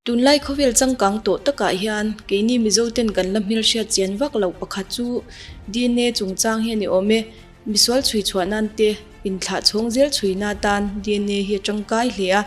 Tunlai khawvel changkang tawh takah hian keini Mizo ten kan la hmelhriat chian vak loh pakhat chu DNA chungchang hi a ni awm e. Misual chhui chhuah nan te inthlah chhawng zel chhuina atan DNA hi a tangkai hle a.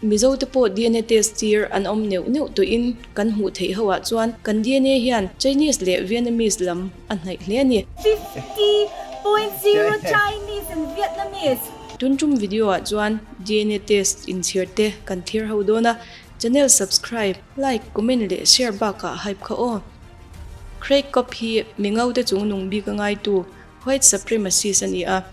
Mizo te pawh DNA test tir an awm neuh neuh tawhin kan hmuh theih ho ah chuan kan DNA hian Chinese leh Vietnamese lam a hnaih hle a ni. 50.0 Chinese and Vietnamese. Tun tum video ah chuan DNA test inchhir te kan thlir ho dawn a. Channel subscribe, like, comment leh share bakah hype kha aw. Craig Kopp hi mi ngaute chung nung bik a ngaitu white supremacist a ni a.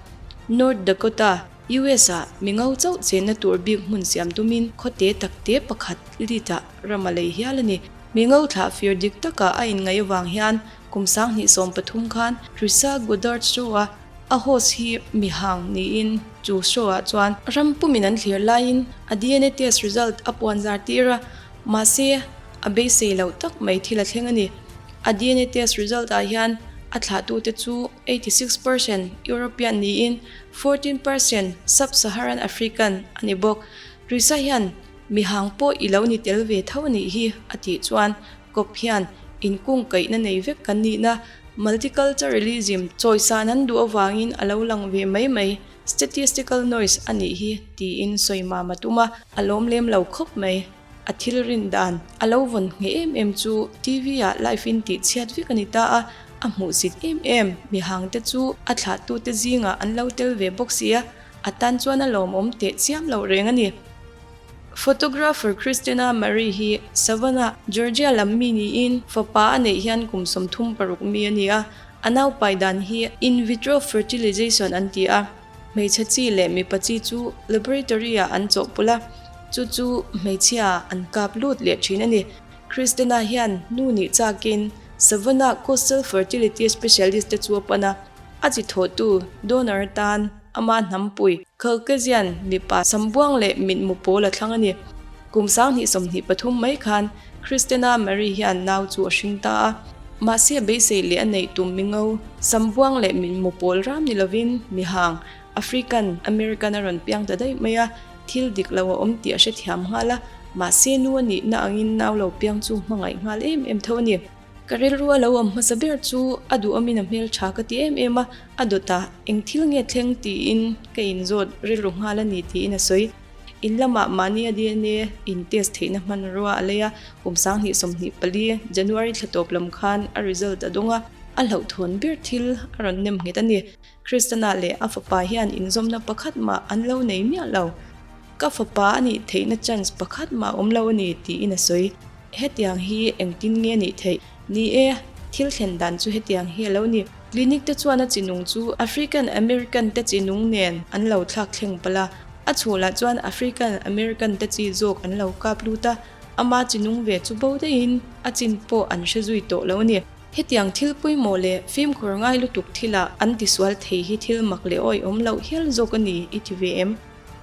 North Dakota, US ah mi ngau chauh chenna tur bik hmun siam tumin khawte takte pakhat lit ah ram a lei hial a ni. Mi ngau thlah fir dik takah a inngaih avang hian kum 2013 khan Risa Goddard show a A host hi mi hang niin chu show ah chuan ram pumin an thlir laiin a DNA test result a puan zar tir a, mahse a beisei loh tak mai thil a thleng a ni. A DNA test result ah hian a thlahtute chu 86% European niin 14% Sub-Saharan African a ni bawk. Risa hian mi hang pawh i lo ni tel ve tho a nih hi a tih chuan Kawp hian inkungkaihna nei vek kan nihna Multiculturalism chawisan an duh avangin a lo lang ve mai mai, statistical noise a nih hi tiin sawi mam a tum a, a lawm lem lo khawp mai. A thil rin dan a lo vawn ngheh em em chu TV ah live in tih chhiat vek a ni ta a, a hmuhsit em em mihangte chu a thlahtute zingah an lo tel ve bawk si a, a tan chuan a lawmawm teh chiam loh reng a ni. Photographer Christina Marie hi Savannah, Georgia lam mi niin fapa a neih hian kum 36 mi a ni a, a naupai dan hi in vitro fertilization an ti a, hmeichhe chi leh mipa chi chu laboratory ah an chawhpawlh a, chu chu hmeichhia ah an kap lut leh thin a ni. Christina hian nu nih chakin Savannah Coastal Fertility Specialist te chu a pan a, a chi thawhtu donor atan Ama hnampui, Caucasian, mipa sambuang leh mitmu pawl a thlang a ni. Kum 2023 mai khan Christina Marie hian nau chu a hring ta a. Mahse beisei leh a neih tum mingo, sambuang leh mitmu pawl ram ni lovin mihang, African, American a rawn piang ta daih mai a, thil dik lo a awm tih a hrethiam nghal a, mahse nu a nihna angin nau lo piang chu hmangaih nghal em em tho a ni. Ka rilru a lo awm hmasa ber chu a duhawmin a hmel tha ka ti em em a, a dawtah eng thil nge thleng tiin ka inzawt rilru nghal a ni tiin a sawi. In lamah mahni a DNA in test theihna hmanrua a lei a, kum 2024 January thla tawp lam khan a result a dawng a, a hlauhthawn ber thil a rawn nem nghet a ni. Kristana leh a fapa hian inzawmna pakhat mah an lo nei miah lo. Ka fapa a nih theihna chance pakhat mah awm lo a ni tiin a sawi. Hetiang hi engtin nge nih theih? Ni e, thil thlen dan chu hetiang hi a lo ni. Clinic te chuan a chinung chu African American te chinung nen an lo thlak thleng palh a, a chhulah chuan African American te chi zawk an lo kap lut a, ama chinung ve chu bo daihin a chin pawh an hre zui tawh lo a ni. Hetiang thil pawimawh leh fimkhur ngai lutuk thilah an tisual thei hi thil mak leh awihawm loh hial zawk a ni i ti ve em?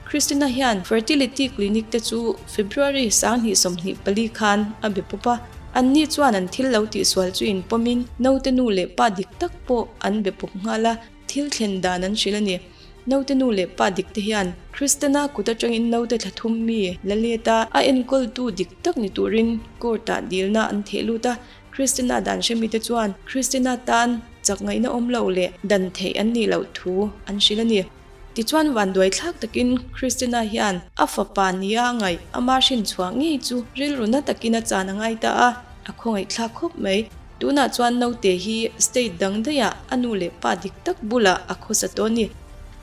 Christina hian fertility clinic te chu February 2024 khan a be pawp a, anni chuan an thil lo tihsual chu inpawmin naute nu leh pa dik tak pawh an be pawp nghal a, thil thlen dan an hrilh a ni. Naute nu leh pa dik te hian Christina kut atangin naute thla thum mi la let a, a enkawltu dik tak ni turin court ah dilna an theh lut a, Christina dan hremi te chuan Christina tan chak ngaihna awm lo leh dan theih an nih loh thu an hrilh a ni. Tichuan vanduai thlak takin Christina hian a fapa nia a ngaih ama hrin chhuah ngei chu rilru na takin a chan a ngai ta a, a khawngaih thlak khawp mai. Tunah chuan naute hi state dang daihah a nu leh pa dik tak bulah a khawsa tawh a ni.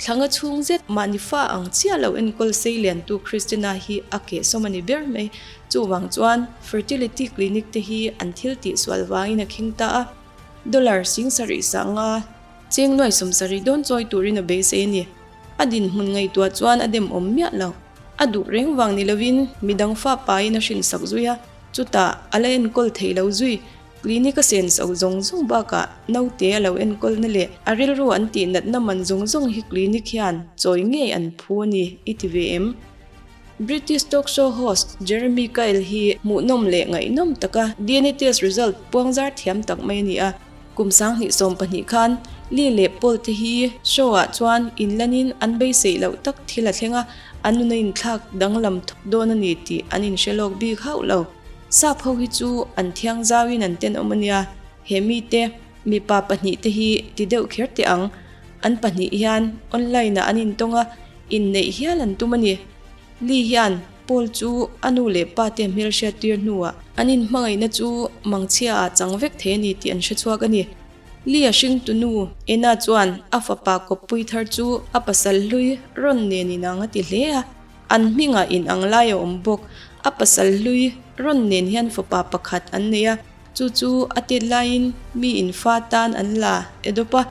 Thlanga chhung zet mahni fa ang chiah lo enkawl sei liantu Christina hi a kehsawm a ni ber mai. Chuvang chuan fertility clinic te hi an thil tihsual vangin a khing ta a. Dollar 70,000 sanga Cheng nuai 70 dawn chawi turin a beisei a ni. A dinhmun ngaihtuah chuan a dem awm miah lo. A duh reng vang ni lovin midang fa pain a hrinsak zui a, chutah a la enkawl thei lo zui. Clinic a sen so zawng zawng bakah naute a lo enkawlna leh a rilru an tih natna man zawng zawng hi clinic hian chawi ngei an phu a ni i ti ve em? British talk show host Jeremy Kyle hi hmuhnawm leh ngaihnawm taka DNA test result puangzar thiam tak mai a ni a. Kum 2012 khan Lee leh Paul te hi show ah chuan inlanin an beiseih loh tak thil a thleng a, an nuna inthlak danglam thawk dawn a ni tih an inhre lawk bik hauh lo. Sap ho hi chu an thiang zauin an tenawm a nia, he mite mipa pahnihte hi ti deuh kher teh ang. An pahnih hian online ah an intawng a, inneih hial an tum a ni. Lee hian Paul chu a nu leh pa te hmelhriat tir hnuah an inhmangaihna chu mangchhia ah chang vek thei a ni tih an hrechhuak a ni. Lee a hringtu nu Anna chuan a fapa kawppui thar chu a pasal hlui rawn nen inang a ti hle a. An hmingah inang lai a awm bawk. A pasal hlui rawn nen hian fapa pakhat an nei a, chu chu a tet laiin mi infa tan an la edawp a.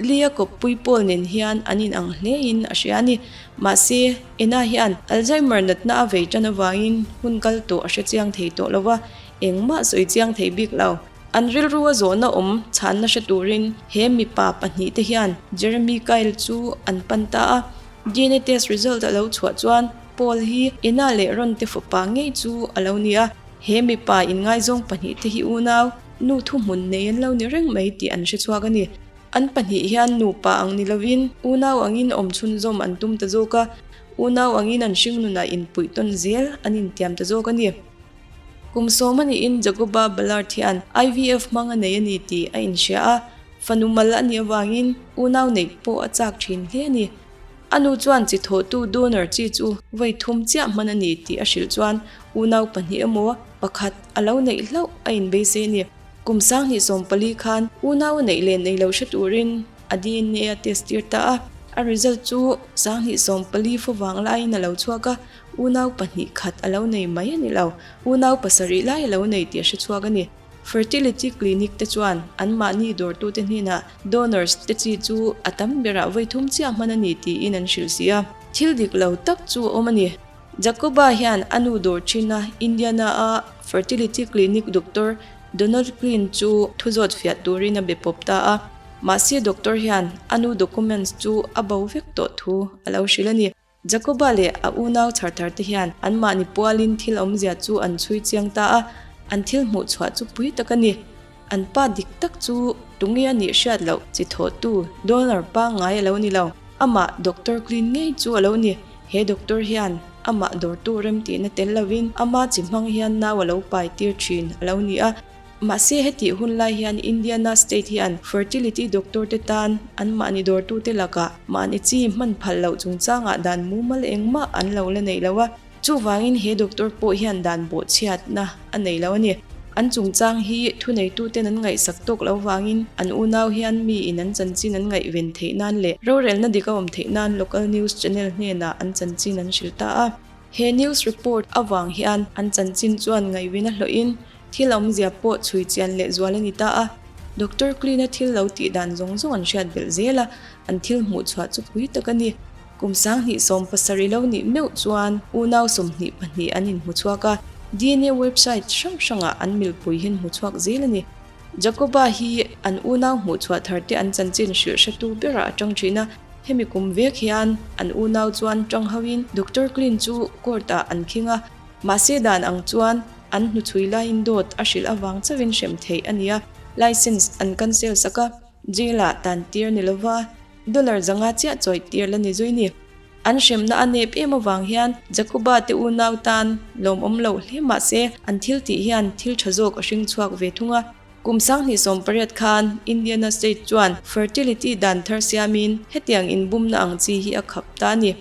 Lia kawppui Paul nen hian an inang hlein a hria a ni. Mahse, Ena hian Alzheimer natna a vei tan avangin hun kal tawh a hre chiang thei tawh lo va, engmah sawi chiang thei bik lo. An rilru a zawhna awm chhanna hre turin he mipa pahnihte hian Jeremy Kyle chu an pan ta a. DNA test result a lo chhuah chuan Paul hi Ena leh Ron te fapa ngei chu a lo ni a. He mipa inngaizawng pahnihte hi unau nu thuhmun nei an lo ni reng mai tih an hre chhuak a ni. An pahnih hian nupa ang ni lovin unau angin awm chhunzawm an tum ta zawk a, unau angin an hringnunah inpuih tawn zel an intiam ta zawk a ni. Kum sawm a niin Jacoba Ballard hian IVF hmang a nei a ni tih a inhria a, fanu mal a nih avangin unau neih pawh a chak thin hle a ni. A nu chuan chi thawhtu donor chi chu vawi thum chiah hman a ni tih a hrilh chuan unau pahnih emaw pakhat a lo neih hlauh a inbeisei a ni. Kum 2014 khan unau a neih leh nei lo hre turin a DNA a test tir ta a, a result chu 2014 fo vang laiin a lo chhuak a, unau pahnih khat a lo nei mai a ni lo, unau pasarih lai a lo nei tih a hre chhuak a ni. Fertility clinic te chuan anmahni dawrtute hnenah donors te chi chu a tam berah vawi thum chiah hman a ni tiin an hrilh si a. Thil dik lo tak chu a awm a ni. Jacoba hian a nu dawr thin a, Indiana-a fertility clinic doctor Donald Klein chu thu zawt fiah turin a be pawp ta a. Mahse doctor hian a nu documents chu a bo vek tawh thu a lo hrilh a ni. Jacoba leh a unau chhar thar te hian anmahni pualin thil awmzia chu an chhui chiang ta a, an thil hmuh chhuah chu pui tak a ni. An pa dik tak chu tunge a nih hriat loh chi thawhtu donor pangngai a lo ni lo. Amah doctor Klein ngei chu a lo ni. He doctor hian amah dawrtu remtihna tel lovin ama chi hmang hian nau a lo pai tir thin a lo ni a. Mahse hetih hun lai hian Indiana state hian fertility doctor te tan anmahni dawrtute lakah mahni chi hman phal loh chungchangah dan mumal engmah an lo la neih lo a, chuvangin he doctor pawh hian dan bawhchhiatna a nei lo a ni. An chungchang hi thuneituten an ngaihsak tawk lo vangin an unau hian miin an chanchin an ngaihven theih nan leh rorelna dik a awm theih nan local news channel hnenah an chanchin an hrilh ta a. He news report avang hian an chanchin chuan ngaihven a hlawhin Thil awmzia pawh chhui chian leh zual a ni ta a, Doctor Klein-a thil lo tih dan zawng zawng an hriat belh zel a, an thil hmuh chhuah chu pui tak a ni. Kum 2017 lo nih meuh chuan unau 22 an inhmu chhuak a, DNA website hrang hrangah an milpui hian hmu chhuak zel a ni. Jacoba hi an unau hmuh chhuah tharte an chanchin hrilh hretu berah a tang thin a, hemi kum vek hian an unau chuan tang hoin Doctor Klein chu court-ah an khing a, Mahse dan ang chuan an hnuchhui laiin dawt a hrilh avang chauhin hrem theih a ni a, license an cancel sak a, jail ah tan tir ni lova dollar zanga chiah chawih tir la ni zui ni. An hremna a nep em avang hian Jacoba te unau tan lawmawm loh hle mahse an thil tih hian thil tha zawk a hring chhuak ve thung a. Kum 2018 khan Indiana state chuan fertility dan thar siamin hetiang inbumna ang chi hi a khap ta a ni.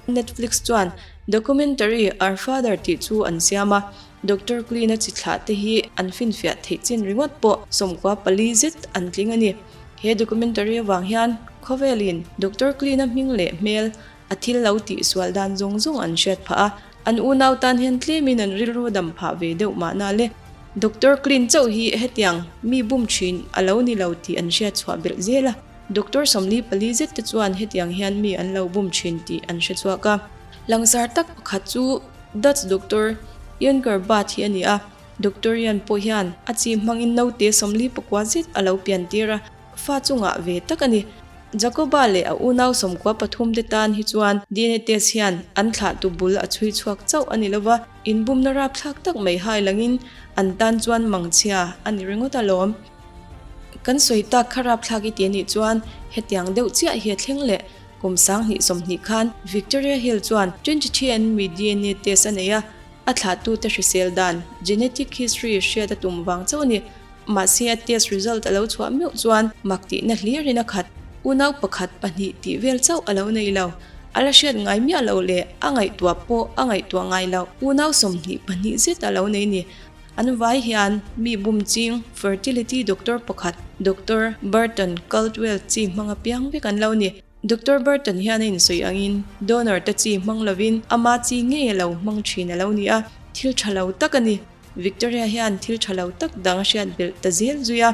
Netflix chuan documentary Our Father tih chu an siam a, Doctor Klein-a chi thlah te hi an finfiah theih chin ringawt pawh 94 zet an tling a ni. He documentary avang hian khawvelin Doctor Klein-a hming leh hmel a thil lo tih sual dan zawng zawng an hriat phah a, an unau tan hian tlemin an rilru dam phah ve deuh mahna le. Doctor Klein chauh hi hetiang mi bum thin a lo ni lo tih an hriat chhuah belh zel a. Doctor 44 zet te chuan hetiang hian mi an lo bum thin tih an hre chhuak a. Langsar tak pakhat chu Dutch doctor Ian Gerbat hi a ni a, Doctor Ian pawh hian a chi hmangin naute 49 zet a lo pian tir a, fa chungah ve tak a ni. Jacoba leh a unau 13 te tan hi chuan DNA test hian an thlahtu bul a chhui chhuak chauh a ni lova, inbumna rapthlak tak mai hai langin an tan chuan mangchhia a ni ringawt alawm. Kan sawi tak kha rapthlak i ti a nih chuan hetiang deuh chiah hi a thleng leh. Kum 2020 khan Victoria Hill chuan 23andMe DNA test a nei a. A thlahtute hrisel dan, genetic history, hriat a tum vang chauh a ni. Mahse a test result a lo chhuah meuh chuan mak tihna hlirin a khat. Unau pakhat pahnih tih vel chauh a lo nei lo. A la hriat ngai miah loh leh a ngaihtuah pawh a ngaihtuah ngai loh. Unau 22 zet a lo nei ni. An vai hian mi bum ching fertility doctor pakhat Doctor Burton Caldwell chi hmang apiang vek an lo ni. Doctor Burton hian a insawi angin donor te chi hmang lovin ama chi ngei a lo hmang thin a lo ni a, thil tha lo tak a ni. Victoria hian thil tha lo tak dang a hriat belh ta zel zui a,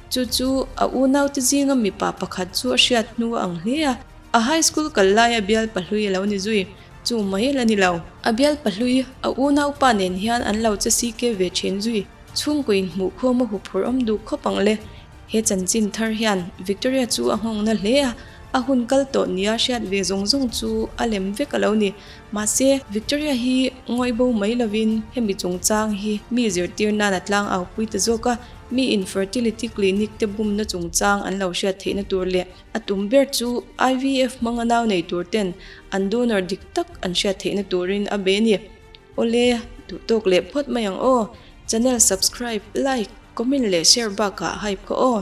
chu chu a unaute zinga mipa pakhat chu a hriat hnu a ang hle a, a high school kal laia bial pahlui a lo ni zui. Chu mai la ni lo. A bial pahlui, a unaupa nen hian an lo che CK ve thin zui. Chhungkaw inhmuh khawm a huphurh awm duh khawp ang le. He chanchin thar hian Victoria chu a nghawngna hle a, a hun kal tawh nia hriat ve zawng zawng chu a lem vek a lo ni. Mahse, Victoria hi ngawih bo mai lovin hemi chungchang hi mi zirtir nan a tlang au pui ta zawk a, mi infertility clinic te bumna chungchang an lo hriat theihna tur leh A tum ber chu IVF hmanga nau nei tur ten an donor dik tak an hriat theihna turin a be a ni. Awle, duh tawk leh phawt mai ang aw. Channel subscribe, like, comment leh share bakah hype kha aw.